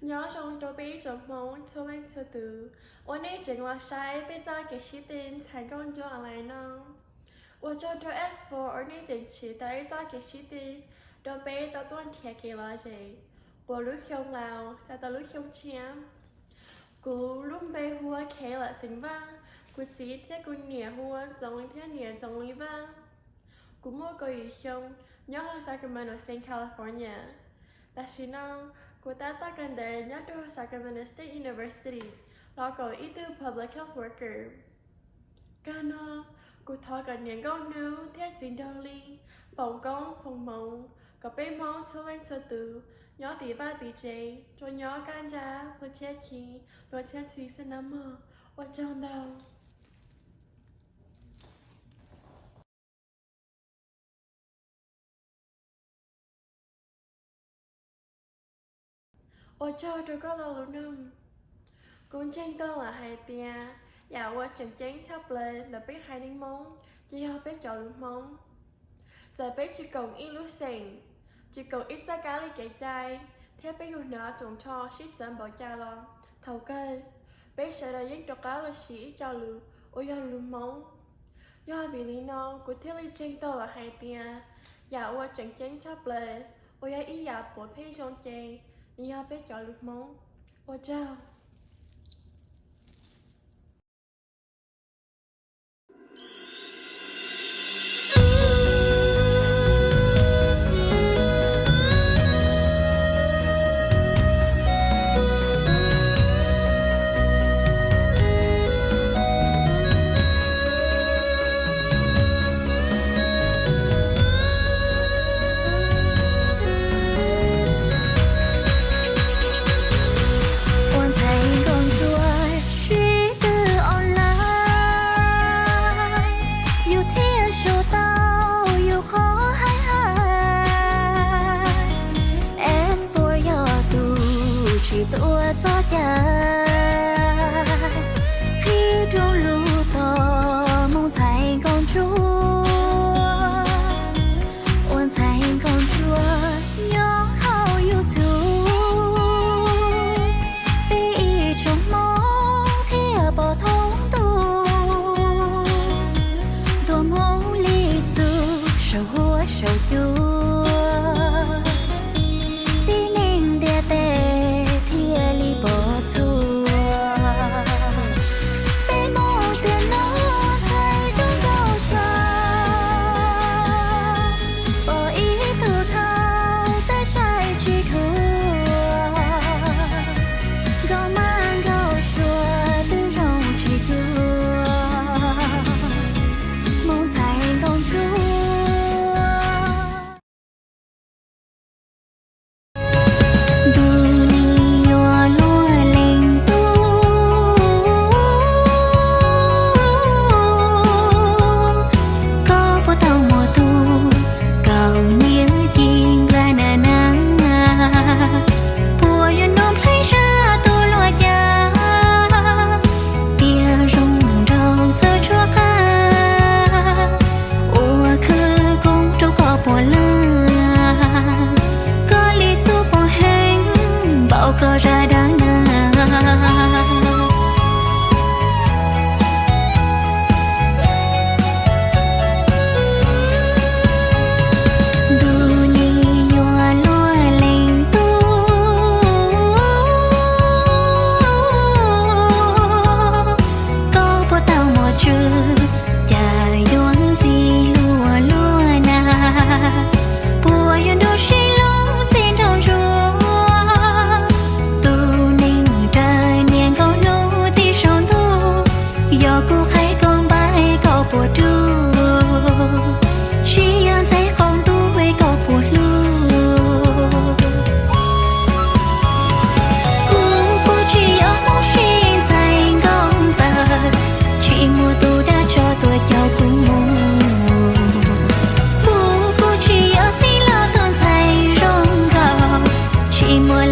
Nyob zoo rau peb ib tsoom Hmoob txhua leej txhua tus uas nej tseem los saib peb txoj kev sib tw ntxhais nkauj ntsuab online no. Ua tsaug rau Xpho uas nej tseem tsim tau ib txoj kev sib tw rau peb tau tuaj nrhiav kev lom zem puas lub xyoo laus txais tau lub xyoo tshiab. Kuv lub npe hu ua Kayla Xeem Vaj, kuv txiv thiab kuv niam hu ua Ntxoov thiab niam Ntxoov Lis Vaj. Kuv muaj kaum yim xyoo, nyob hauv Sacramento State, California. Tam sim no kuv tab tom kawm ntawv nyob rau Sacramento State University los koom ib tug public health worker. Kawg no, kuv thov kom niam nkauj hnub thiab txiv nraug li foom koob foom hmoov kom peb Hmoob txhua leej txhua tus nyob tim vaj tim tsev, tsuas nyob kaj ntsa, pluag tshiab khi, luag txhiab txhim xwb nawb mog. Ua tsaug ntau. Ua tsaug rau koj lo lus nug. Kuv ntseeg tau lawm hais tias yam uas tseem ceeb tshaj plaws ntawm peb haiv neeg Hmoob ces yog peb cov lus Hmoob. Txawm peb tsis koom ib lub xeem, tsis koom ib txoj kab li kev cai, thiab peb yug hnov tsoom nrho sib txawv npaum cas los thaum kawg peb sawv daws yeej rov qab los siv ib co lus uas yog lus Hmoob. Yog vim li no kuv thiaj li ntseeg tau lawm hais tias yam uas tseem ceeb tshaj plaws uas yog ib yam puav pheej zoo ces nws yog peb cov lus Hmoob. Ua tsaug. Ua ntxhais nkauj ntsuab sib tw online, yus thiaj sau tau yus qhov hais hais. Xpho yog tus tsis tuav txoj cai, qhib rooj lug tog moo ntxhais nkauj ntsuab. Ua ntxhais nkauj ntsuab nyob hauv YouTube, peb ib tsoom Hmoob thiaj pom thoob ntuj. Ntuj Hmoob li txuj saum huab saum cua, tib neeg ntiaj teb thiaj li pom txhua. Peb Hmoob tiam no ntxhais zoo nkauj txog, pom ib tug thaub tab saib tsis dhuav, nkauj mab nkauj suav twb zoo tsis cuag Hmoob ntxhais nkauj ntsuab. Ntuj, yuav luag leej tub, koj puas tau muaj tug, kaus hniav ci nplas na na, puas yuav nrog nplhaib sab tus luaj cas, tiag zoo nraug txawj tshuab qab, ua khawv koob rau koj puas laj, koj li txuj pom heev npaum koj zaj dab na. Ntuj, yuav luag leej tub, koj puas tau muaj tswv, cas yuav ntxim luag luag na, puas yuav nrug sib hlub txij nraug ntsuab. Tus neeg raws niam nkauj hnub tib saum ntuj, yog kuv qhaib koj npaib koj puas rub, tsis yog ntxhais qaum ntuj koj puas hlub. Kuv, kuv tsis yog Hmoob sib ntxhais nkauj ntxawm, tsis muaj tus dab tsov tuaj coj kuv mus. Kuv, kuv tsis yog xib los tus ntxhais zoo nkauj, tsis muaj